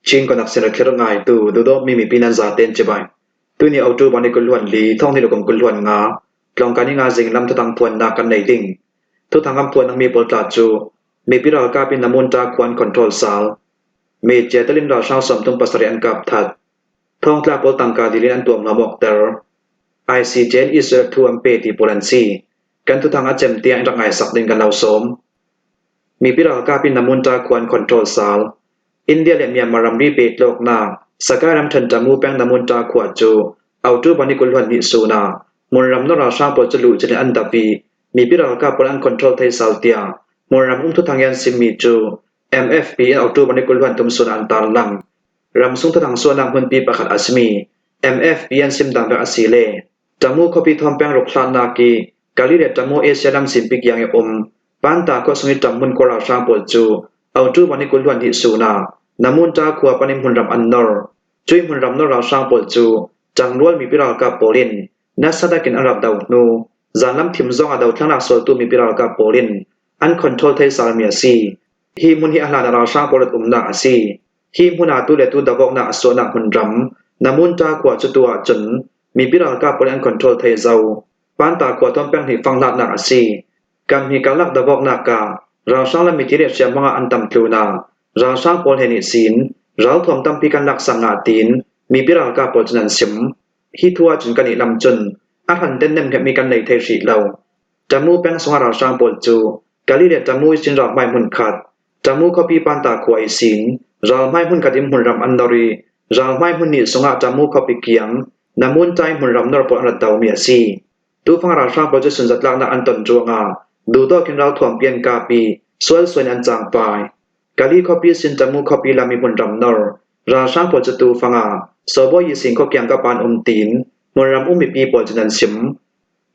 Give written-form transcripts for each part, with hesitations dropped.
Chin konak sin rakhir ngai tu duhdawt mi mipi nan zaten chibai. Tuni autu bani kulhuan li thong ni lukum kulhuan nga tlawngkani nga zing lam thatang phuan nak kan nei ding. Thu thang am phuan nang mi pawl tla cu mipi ralkap in namun ta khuan control sal. Me che talin ralhrang 37 an kap that. Thongtla pawl tangka dilin an tuam hna ter. ICJ in Israel thu an pe ti pawl an si. Kan thuthang a cem tiang in rak ngai sak ding kan lo sawm. Mipi ralkap in Namunta khuan control sal. India le Myanmar ramri petlawknak Sagaing ramṭhen Tamu peng Namunta khua cu Autu bani kulhuan nih sun ah hmunram na ralhrang pawl cu luh cun an dap i mipi ralkap pawl an control thei sal tiah hmunram um thuthang i an simmi cu MFP in Autu bani kulhuan tum sun ah an tarlang. Ramsung thuthang suahnak hmunpi pakhat a simi MFP an sim dang bik a si le Tamu khuapi thawng peng ruk hlannak i Kali le Tamu Asia lam simpi kiang i um Panta khua sung i ṭamhmun khua ralhrang pawl cu Autu van i kulhuan hnih sun ah Namunta khua pan in hmunram an nor. Cui hmunram nor ralhrang pawl cu ṭangrual mipi ralkap pawl in nasa in an rak do hnu zanlam thim zong ah dothlannak sualtu mipi ralkap pawl in an control thei salmi a si. Hi hmun hi a hlan ah ralhrang pawl an umnak a si. Hi hmun ah tu le tu davawknak a suahnak hmunram Namunta khua cu tu ahcun mipi ralkap pawl in an control thei zau. Panta khua tuan peng hnih fang hlatnak a si. Kam hi karlak davawknak ah ralhrang le mithi le hriamhmang ah an tam tlun ah ralhrang pawl he nih sin ralthuam tampi kan lak sang ah tiin mipi ralkap pawl cun an sim. Hi thu ahcun kan i lam cun a hran den nem mi kan nei thei hrih lo. Tamu peng sungah ralhrang pawl cu Kali le Tamu i sin ralhmai hmun khat, Tamu khuapi Panta khua i sin ralhmai hmun khat in hmunram an nor i ralhmai hmun nih sungah Tamu khuapi kiang Namun Tai hmunram nor pawl an rat domi a si. Tufang ralhrang pawl cu sunzatlaknak an ton ruangah duhtawk in ralthuam pi an kap i sualsuan in an cangpai. Kali khuapi sin Tamu khuapi lam i hmunram nor ralhrang pawl cu tufang ah Sawbawi sin khuakiang kap ah an um tiin hmunram um mipi pawl cun an chim.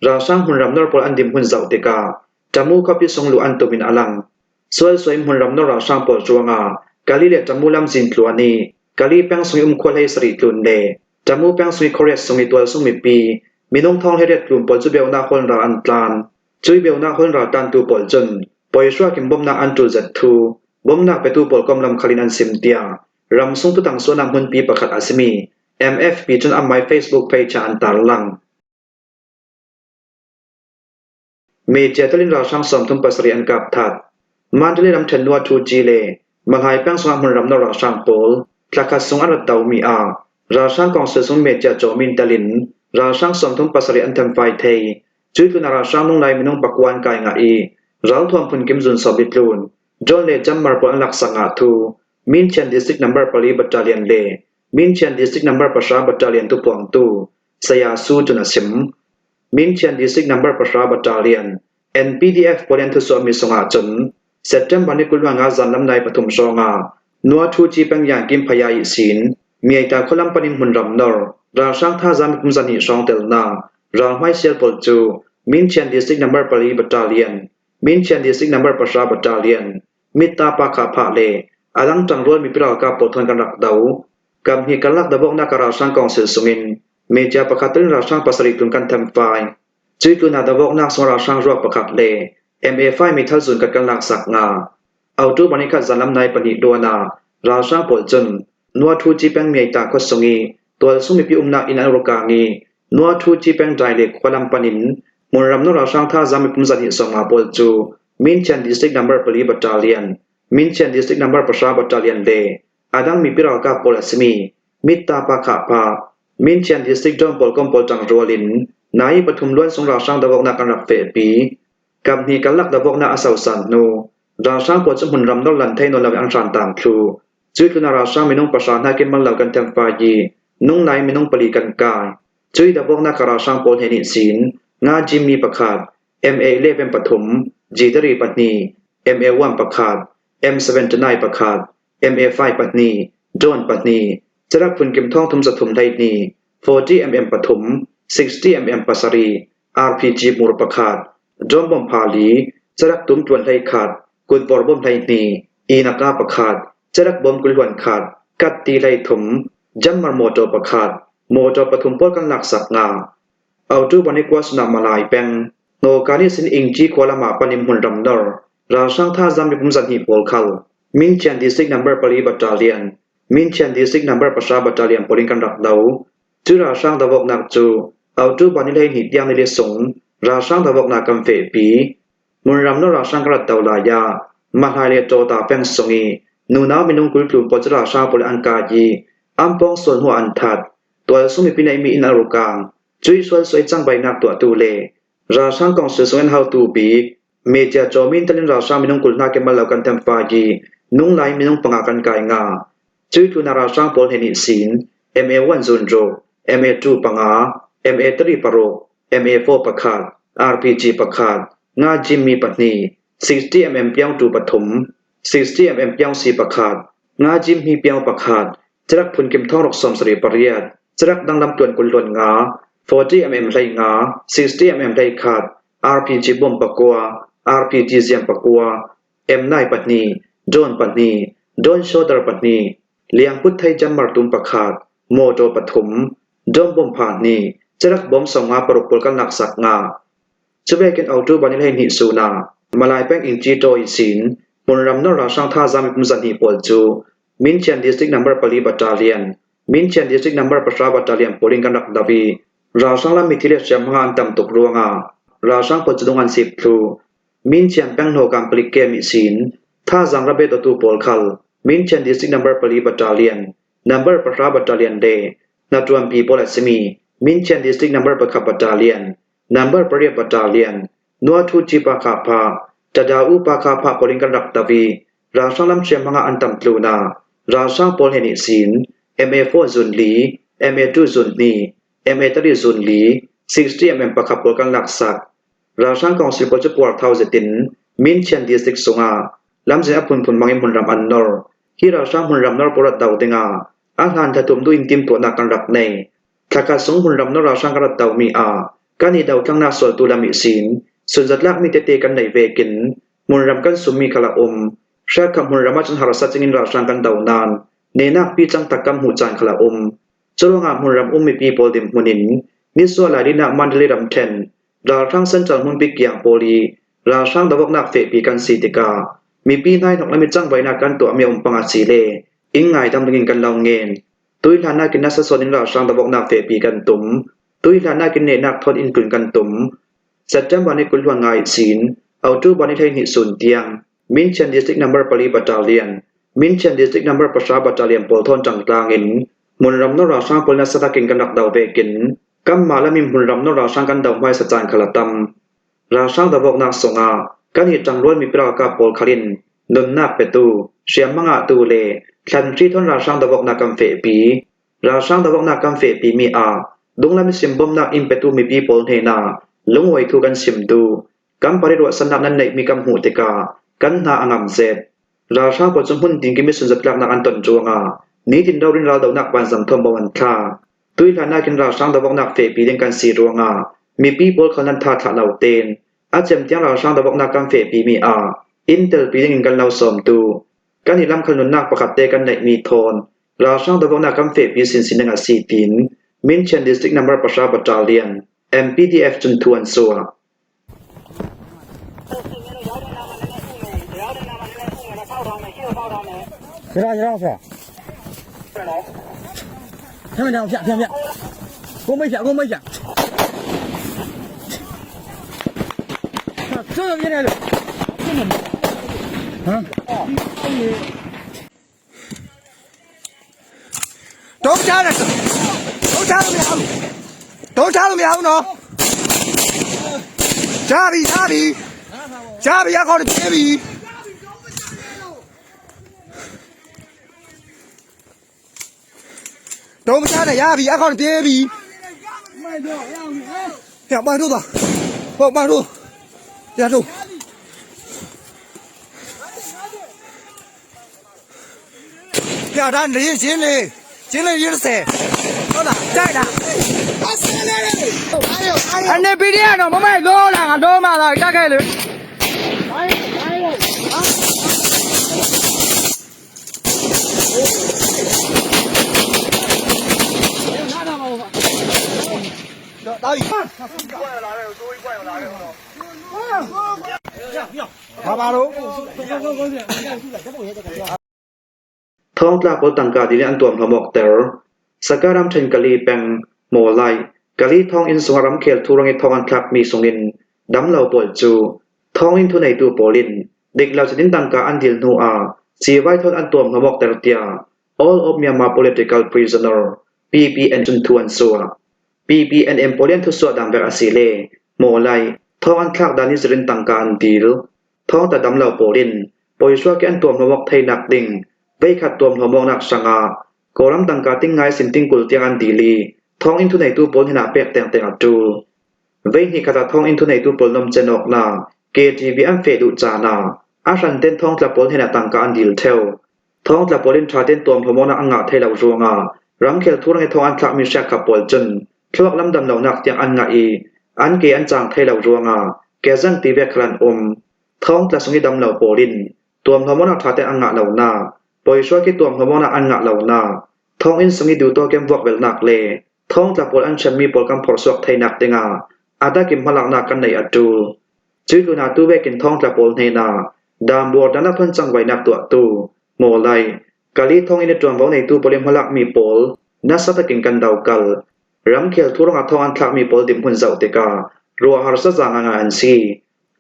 Ralhrang hmunram nor pawl an dimhmun zoh tikah Tamu khuapi sung luh an tum in a lang. Sualsuai hmunram nor ralhrang pawl ruangah Kali le Tamu lamzin tluan i Kali peng sung i um khua hlei sarih tlun le Tamu peng sung i khuariat sung i tualsung mipi minung thong hlei riat tlun pawl cu beunak hawl ral an tlan. Cui beunak hawl ral tlantu pawl cun poihruak in bawmhnak an ṭul zat thu, bawmhnak petu pawl komlam khal in an sim tiah ramsung tutang sualnak hmunpi pakhat a simi MFP cun an my Facebook page ah an tarlang. Media tal in ralhrang 37 an kap that. Mandalay ramṭhen Nua Thu Gyi le Malai peng sungah hmunram na ralhrang pawl thlakhat sung an rat domi ah ralhrang kongsil sung media cawmin tal in ralhrang 37 an thenfai thei. Cui tlun ah ralhrang nunglai minung pakua an kai ngah i ralthuam phunkim zun sawm tlun John le Jammar pawl an laksak ngah thu Minchian District Number 4 Battalion le Minchian District Number 10 Battalion tupuangtu Saya Su cun a chim. Minchian District Number 10 Battalion NPDF pawl an thusuahmi sungah cun September ni 25 zanlam nai 3 hrawng ah Nua Thu Ci peng Yangkim Phaya i sin Miaita khualam panin hmunram nor ralhrang thazaang kum zahnih hrawng telnak ralhmai sial pawl cu Minchian District Number 4 Battalion Minchian District Number 10 Battalion Mitta Pa Kha Phah le a dang ṭangrual mipi ralkap pawl thon kan rak do. Kamhnih karlak dabawknak a ralhrang kongsil sungin media pakhat in ralhrang pasarih tlun kan thenfai. Cui tlun ah dabawknak sung ralhrang ruak pakhat le MA5 meithal zun kan kan laksak nga. Autu panikhat zanlam nai pahnih duan ah ralhrang pawl cun Nua Thu Ci peng Miaita khua sung i tualsung mipi umnak inn an rukang i Nua Thu Ci peng Dai le khualam pan in hmunram na ralhrang thazaang mipum zahnih sawmnga pawl cu Minchian District Number 4 Battalion, Minchian District Number 10 Battalion le a dang mipi ralkap pawl a simi Mitta Pa Khah Pa, Minchian District John Paul Kom pawl ṭangrual in nai pathum luan sung ralhrang dawaknak an rak fehpi. Kamhnih karlak dawaknak a sosan hnu ralhrang pawl cu hmunram nawllan thei nawl lo in an hrantaam thlu. Cui tlun ah ralhrang minung pahra hna kim man lo kan thenfai i nunglai minung pali kan kai. Cui dawaknak ah ralhrang pawl he nih sin nga Jimmy pakhat, MA11 pathum, G3 pahnih, MA1 pakhat, M79 pakhat, MA5 pahnih, John pahnih, carak phunkim thong thum zathum hleihnih, 40mm pathum, 60mm pasarih, RPG mur pakhat, drone bom phali, carak tum ṭuan hlei khat, kutvor bom hleihnih, inaka pakhat, carak bom kulhuan khat, kat ti hlei thum, jammer motor pakhat, motor pathum pawl kan laksak nga. Autu Banikwas na Malai peng, Nawka nih sin Ingci khua lam ah panim hmunram nor, ralhrang thazaang mipum zahnih pawl khal, Minchian District Number 4 Battalion. Minchian District Number pahra Battalion pawl in kan rak do. Cu ralhrang dawhawknak cu October ni 12 tiang nili sung ralhrang dawhawknak kan fehpi. Hmunram na ralhrang ka rat to lai ah Mahlai le Tawta peng sung i nunau minung 20 tlum pawl cu ralhrang pawl an kai i an pawng sual hnu ah an that. Tualsung mipi neihmi inn a rukang. Cui sual soi cangbainak tuahtu le ralhrang kong silsung in haotu bik media cawmin talin ralhrang minung 20 hna kemal lo kan temfa i nunglai minung panga kan kai nga. Cui tlun ah ralhrang pawl he nih sin MA1 zun ruk, MA2 panga, MA3 paruk, MA4 pakhat, RPG pakhat, nga jimmi pahnih, 60mm piangtu pathum, 60mm piangsi pakhat, nga jimmi piang pakhat, Carak phunkim thong ruk 78, carak danglam tuan 25, 40mm 15, 60mm 11, RPG bom pakua, RPG ziam pakua, M9 pahnih, drone pahnih, drone shoulder pahnih, liangput thei jammer tum pakhat, motor pathum, drone bom pha hnih, carak bom 56 pawl kan laksak nga. Cuvekin October ni 12 sun ah Malay peng in Citaw sin hmunram nor ralhrang thazaang miphun zahnih pawl cu Minchian District Number pali Battalion, Minchian District Number pahra Battalion pawl in kan rak doh i ralhrang lam mithi le hriamhma an tam tuk ruangah ralhrang pawl cu dung an sip thlu. Minchian peng hnawkam palik kem i sin thazaang rabet otu pawl khal Minchian District Number pali Battalion, Number pahra Battalion le hnaṭuanpi pawl a simi Minchian District Number pakhat Battalion, Number pariat Battalion, Nuathuci Pakhapha, Tada-u Pakhapha pawl in kan rak doh i ralhrang lam hriamhmang ah an tam tlun ah ralhrang pawl he nih sin MA4 zun li, MA2 zun hnih, MA3 zun li, 60mm pakhat pawl kan laksak. Ralhrang kongsi pawl cu puarthau zet in Minchian district sungah lamzin a phunphun hmang in hmunram an nor. Hi ralhrang hmunram nor pawl rat do dingah a hlan thatum duh in timhtuahnak kan rak nei. Thlakhat sung hmunram nor ralhrang kan rat domi ah kan i dotlangnak sualtu lam ihsin sunzatlakmi tete kan neih vekin hmunram kan summi khal a um. Hrialkham hmunram ahcun harsa cingin ralhrang kan do nain nenak pi cang tak kan hmuh caan khal a um. Curuangah hmunram um mipi pawl dirhmun in nisual lailinak Mandalay ramṭhen ralhrang central hmunpi kiang pawl i ralhrang dohawknak fehpi kan si tikah mipi hnainok le micangvainak kan tuahmi a um pang a si le inn ngaidam dingin kan lo ngen. Tuihlan nakin nasa sawn in ralhrang dohawknak fehpi kan tum. Tuihlan nakin nehnak thawt in tlun kan tum. September ni 20 ngai sin October ni 12 sun tiang Minchian District Number pali Battalion, Minchian District Number pahra Battalion pawl thawn ṭangtlang in hmunram na ralhrang pawl na satak in kan rak do vekin kanmah lam in hmunram na ralhrang kan do hmaisa caan khal a tam. Ralhrang dohawknak sungah kan i ṭangrual mipi ralkap pawl khal in nunnak petu, hriamhma ngahtu le thlanhri thawn ralhrang dohawknak kan fehpi. Ralhrang dohawknak kan fehpi mi ah dunglam i simbawmnak inn petu mipi pawl hnenah lungawi thu kan sim duh. Kan pari ruahsannak nan neihmi kan hmuh tikah kan hna a ngam zet. Ralhrang pawl cu hmun tinkim i sunzatlaknak an ton ruangah nitin rorin raldohnak vanzang thawngbo an thlah. Tuihlan ah khin ralhrang dohawknak fehpi ding kan si ruangah mipi pawl khal nan tha thlah lo tein a cem tiang ralhrang dohawknak kan fehpi mi ah inn telpi ding in kan lo sawmtu kan i lamkhal nunnak pakhat te kan neihmi thawn ralhrang dohawknak kan fehpi sinsin ding a si tiin Minchian District Number pahra Battalion MPDF cun thu an suah. တုံးချတယ်တုံးချလို့မရဘူးတုံးချလို့မရဘူးနော်ကြားပြီကြားပြီကြားပြီအကောင်ပြေးပြီတုံးမချနဲ့ရပြီအကောင်ပြေးပြီဟဲ့မတို့တော့ဟောမတို့ရတို့ ပြတာနေချင်းလေချင်းလေရစေဟုတ်လားကြိုက်လားအဆင်းလေး အနေပီဒီကတော့မမိုက်လောလာငါလောမလာတက်ခဲ့လေ တာပြီဘာပါတော့ Thongtla pawl tangka dil in an tuamhlawm awkter. Saka ramṭhen Kali peng, Mawlai, Kali thonginn sungah ramkhel thurang i thong an thlakmi sungin damlo pawl cu thonginn thuneitu pawl in diklo cutin tangka an dil hnu ah siivai thawn an tuamhlawm awkter tiah All of Myanmar Political Prisoner PPN cun thu an suah. PPNM pawl i an thusuah dang vek a si le Mawlai, thong an thlak dan i zirin tangka an dil. Thawngta damlo pawl in pawisuak i an tuamhlawm theinak ding voikhat tuamhlawm hrangah Kawlram tangka ting ngai sin ting 20 tiang an dil i thawnginn thuneitu pawl hnenah pek tengteng a ṭul. Voihnih khat ah thawnginn thuneitu pawl nomcen awknak KTV an feh duh caan ah a hran ten thawngtla pawl hnenah tangka an dil ṭheo. Thawngtla pawl in ṭha tein tuamhlawm awknak an ngah thai lo ruangah ramkhel thurang i thawng an thlakmi hriakkap pawl cun thluak lam dam lonak tiang an ngah i an ke an caang thai lo ruangah kezang ti ve khal an um. Thawngtla sung i dam lo pawl in tuamhlawm awknak ṭha tein an ngah lonak, pawisual khi tuamhlawm awknak an ngah lonak, thawnginn sung i duhtawk in vuakvelhnak le thawngtla pawl an hremmi pawl kan phorhsuak thainak dingah a takim hmalaknak kan neih a ṭul. Cui tlun ah tuvek in thawngtla pawl hnenah daambuar dan ah phun cangvainak tuahtu, mawlai, Kali thawnginn i ṭuanvo neitu pawl i hmalakmi pawl nasa takin kan dokal. Ramkhel thurang ah thawng an thlakmi pawl dirhmun zoh tikah ruah harsa zaang ngai an si.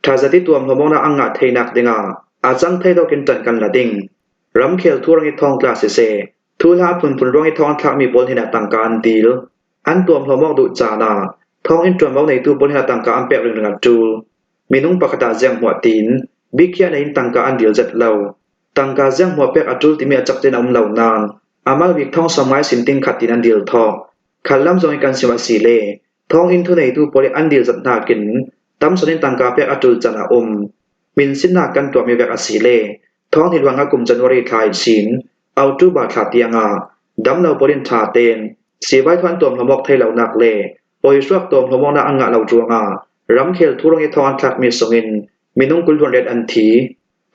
Ṭhazat i tuamhlawm an ngah theinak dingah a cang thei dawk in ṭan kan la ding. Ramkhel thurang i thawngtla siseh, thuhla a phunphun ruang i thawng an thlakmi pawl hnenah tangka an dil. An tuamhlawm awk duh caan ah thawnginn ṭuanvo neitu pawl hnenah tangka an pek ringring a ṭul. Minung pakhat ah zianghmuah tiin biakhiah nei in tangka an dil zet lo. Tangka zianghmuah pek a ṭul timi a cak tein a um lo nain a mal bik thong sawm ngai sin ting khat in an dil thawk. Khal lam zong i kan sim a si le thawnginn thuneitu pawl i an dil zat nakin tam sawn in tangka pek a ṭul can a um. Min sinnak kan tuahmi vek a si le thawng ni luang ah kum January thla i sin October thla tiangah damlo pawl in ṭha tein siivai thuan tuamhlawm awk thei lonak le pawisuak tuamhlawm awknak an ngah lo ruangah ramkhel thurang i thong an thlakmi sungin minung 28 an thi.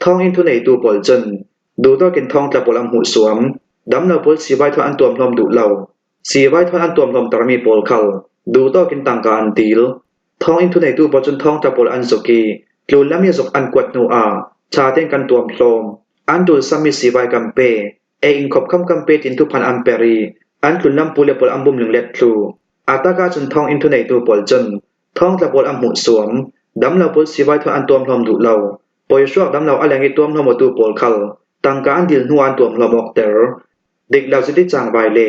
Thawnginn thuneitu pawl cun duhtawk in thongtla pawl an hmuhsuam. Damlo pawl siivai thuan an tuamhlawm duh lo. Siivai thuan an tuamhlawm termi pawl khal duhtawk in tangka an dil. Thawnginn thuneitu pawl cun thongtla pawl an zuk i tlunlam i zuk an kuat hnu ah ṭha tein kan tuamhlawm. An ṭulsammi siivai kan pe. Ei-inn khopkham kan pe tiin thuphan an per i an tlunlam pu le pawl an bum linglet thlu. A tak ahcun thawnginn thuneitu pawl cun thongtla pawl an hmuhsuam. Damlo pawl siivai thuan an tuamhlawm duh lo. Pawisuak damlo a leng i tuamhlawm awtu pawl khal tangka an dil hnu ah an tuamhlawm awk ter. Diklo cuti cangvai le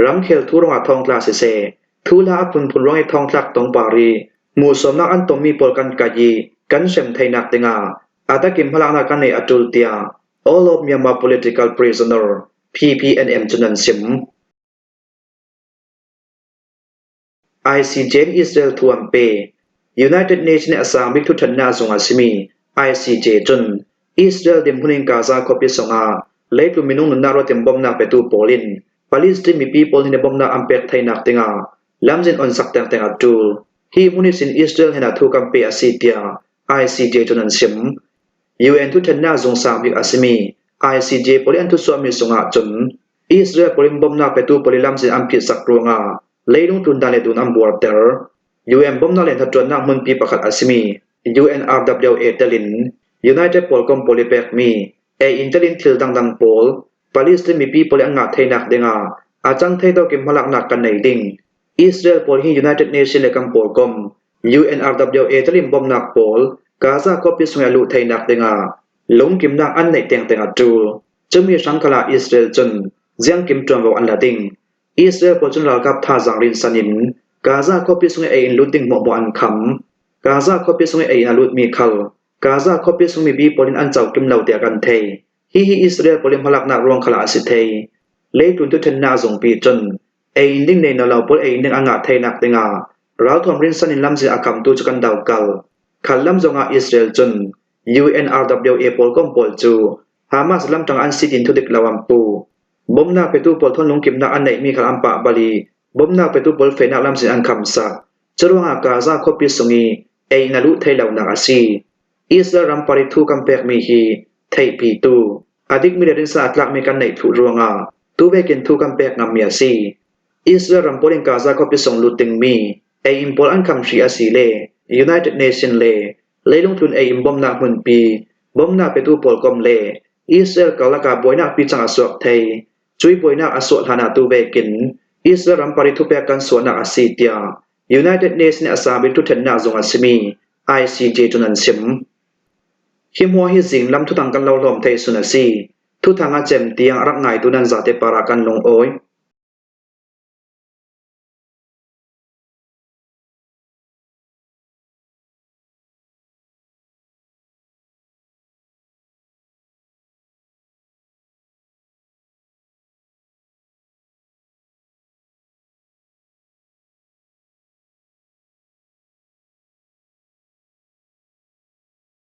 ramkhel thu ruangah thongtla siseh, thuhla a phunphun ruang i thongtlak tongpar i hmuhsuamnak an tonmi pawl kan kaih i kan hrem theinak dingah a takim hmalaknak kan neih a ṭul tiah All of Myanmar Political Prisoner PPNM cu nan sim. ICJ nih Israel thu an pe. United Nations nih a sang bik thuṭhennak zung a simi ICJ cun Israel dirhmun in Gaza khuapi zongah leitlung minung nunnak ruatin bawmhnak petu pawl in Palestine mipi pawl nih bawmhnak an pek thainak dingah lamzin on sak tengteng a ṭul. Hi hmun hi sin Israel henah thu kan pe a si tiah ICJ cun an chim. UN thuṭhennak zung sang bik a simi ICJ pawl i an thuchuahmi zungah cun Israel pawl in bawmhnak petu pawl i lamzin an phihsak ruangah leilung tlundan le dun an buarter. UN bawmhnak le hnaṭuannak hmunpi pakhat a simi UNRWA tel in United pawl kom pawl i pekmi ei-inn tel in thil dangdang pawl Palestine mipi pawl i an ngah theinak dingah a cang thei tawk in hmalaknak kan nei ding. Israel pawl hi United Nations le kan pawl kom UNRWA tel in bawmhnak pawl Gaza khuapi chung i a luh theinak dingah lungkimnak an neih tengteng a ṭul. Cumi hrangkal ah Israel cun ziangkim ṭuanvo an la ding. Israel pawl cun ralkap thazaang rinsan in Gaza khuapi chung i ei in lut ding hmuahhmuah an kham. Gaza khuapi chung i ei in a lutmi khal Gaza khuapi chung mipi pawl in an co kim lo tiah kan thei. Hihi Israel pawl i hmalaknak ruang khal ah a si thei. Leitlun tuṭhennak zungpi cun ei in ding nei lo pawl ei in ding an ngah theinak dingah ralthuam rinsan in lamzin a khamtu cu kan dokal. Khal lam zongah Israel cun UNRWA pawl kom pawl cu Hamas lamṭang an si tiin thudik lo an pu. Bawmhnak petu pawl thawn lungkimnak an neihmi kha an pah bal i bawmhnak petu pawl fehnak lamzin an khamsak. Curuangah Gaza khuapi sung i ei in a luh thai lonak a si. Israel ram pari thu kan pekmi hi theihpitu, a dikmi le rinsan a tlakmi kan neih thluh ruangah tuvekin thu kan pek ngammi a si. Israel ram pawl in Gaza khuapi sung lut dingmi ei inn pawl an kham hri a si le United Nation le leilung tlun ei in bawmhnak hmunpi, bawmhnak petu pawl kom le Israel karlak ah buainak picang a suak thei. Cui buainak a suah hlan ah tu vekin Israel ram pari thupek kan suahnak a si tiah United Nations nih a sangbik thuthennak zung a simi ICJ cun an chim. Hi hmuah hi zinglam thuthang kan lo hlawm thei sun a si. Thuthang a cem tiang a rak ngaitu nan zate par ah kan lungawi.